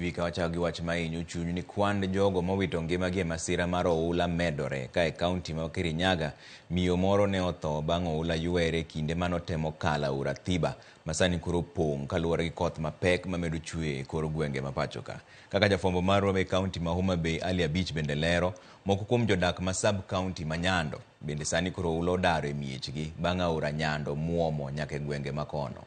Ka wachako gi wach mahinyo chuny ni kwand jogo mowito ngimagi e masira mar oula medore ka e kaunti ma Kirinyaga miyo moro ne otho bang' oula ywere kinde manotemo kalo aora Thiba masani koro opong' kaluwore gi koth mapek mamedo chwe e kor gwenge ma pacho ka. Kaka jafwambo marwa e kaunti ma Homa Bay Ali Abich bende lero, moko kuom jodak ma sub kaunti ma Nyando bende sani koro oula odaro e miechgi bang' aora Nyando muomo nyaka e gwenge ma kono.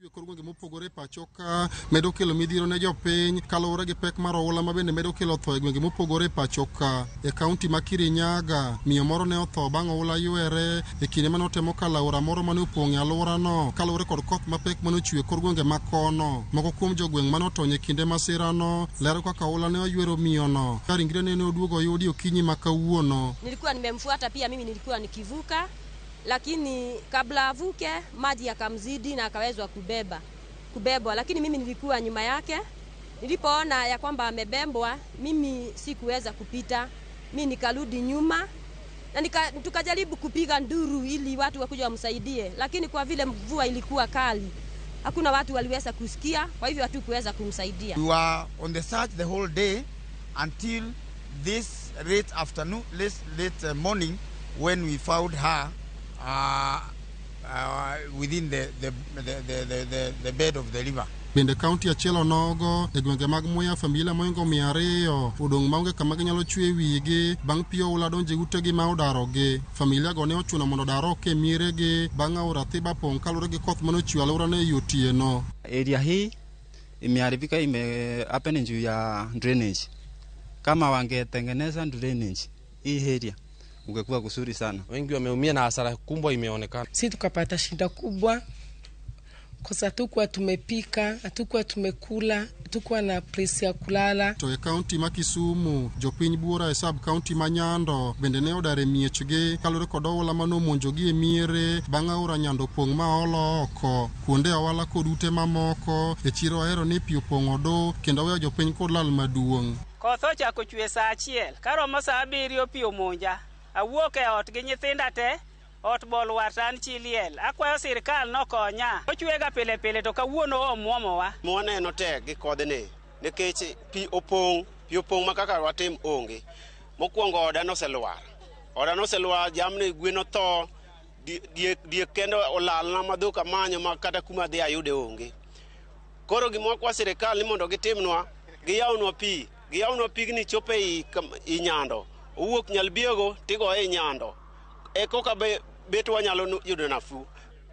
Chwe kor gwenge mopogore e pacho ka medo kelo midhiero ne jopiny kaluwore gi pek mar oula ma bende medo kelo tho e gwenge mopogore e pacho ka. E kaunti ma Kirinyaga, miyo moro ne otho bang' oula ywere e kinde mane otemo kalo aora moro mane opong' e alworano kaluwore kod koth mapek mane ochwe e kor gwenge ma kono. Moko kuom jogweng' mane otony e kinde masirano lero kaka oula ne oywero miyono ka ringrene ne oduogo oyudi okinyi ma kawuono. Nilikuwa nimemfuata pia mimi nilikuwa nikivuka, lakini kabla avuke maji yakamzidi na akawezwa kubebwa, lakini mimi nilikuwa nyuma yake. Nilipoona ya kwamba amebebwa, mimi sikuweza kupita, mimi nikarudi nyuma na tukajaribu kupiga nduru ili watu wakuja wamsaidie, lakini kwa vile mvua ilikuwa kali hakuna watu waliweza kusikia, kwa hivyo hatukuweza kumsaidia. We were on the search the whole day until this late afternoon, late morning when we found her within the bed of the river. Bende kaunti achiel onogo e gwenge mag Mwea familia mohingo 200 odong' maonge kama ginyalo chwe wigi bang' pi oula donjo e utegi ma odarogi. Familia go ne ochuno mondo odar oko e mieregi bang' aora Thiba pong' kaluwore gi koth mane ochwe alworano ei otieno. Area hii imeharibika, ime happen juu ya drainage. Kama wangetengeneza drainage hii area ungekuwa kuzuri sana. Wengi wameumia na hasara kubwa imeonekana. Si tukapata shida kubwa kwa sababu hatukuwa tumepika, hatukuwa tumekula, hatukuwa na place ya kulala. To e kaunti ma Kisumu, jopiny buora e sub kaunti ma Nyando bende ne odar e miechgi kaluwore kod oula mane omonjogi e miere bang' aora Nyando pong' ma olo oko. Kuonde ohala kod ute mamoko e chiro ahero ni pi opong'o do kendo weyo jopiny kod lal maduong'. Koth ochako chwe saa 1, karomo saa 7 pi omonja. Awuok e ot gi nyithinda te, ot bolwar to an chi liel. Akwayo sirkal nokonya. Ochwega pile pile to kawuono omuomowa. Mwaneno tek gi kodhni nikech pi opong', pi opong' ma kaka watim onge. Mokwongo oda noselwar. Oda noselwar, jamni gwen otho, diek kendo olalna ma dhok amanyo ma kata kuma adhi ayude onge. Koro gima wakwa sirikal ni mondo gitimnwa, giyawnwa pi, giyawnwa pigni chopo ei Nyando. Owuok Nyalbiego tigoye ei Nyando. E koka bet wanyalo yudo nafuu.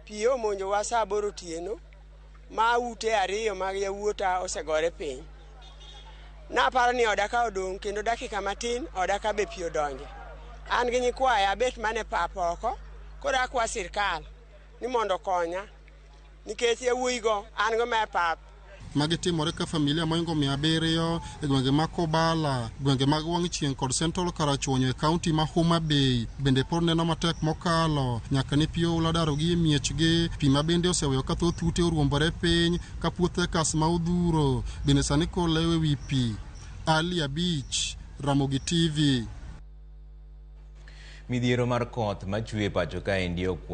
Pi omonjowa saa 8 otieno ma ute 2 mag yawuota osegore piny. Naparo ni oda ka odong' kendo dakika matin oda ka be pi odonje. An gi nyikwaya abet mana e pap oko, koro akwa sirkal ni mondo okonya nikech yawuoyigo an go ma e pap. Magi timore ka familia mohingo 700 e gwenge mag Kobala, gwenge mag Wang' Chieng' kod Central Karachuonyo e kaunti ma Homa Bay bende pod neno matek mokalo nyaka ne pi oula darogi e miechgi. Pi ma bende oseweyo ka thoth ute oruombore piny ka puothe kas ma odhuro bende sani koro lewo e wi pi. Ali Abich, Ramogi TV. Midhiero mar koth machwe e pacho kaendi okwa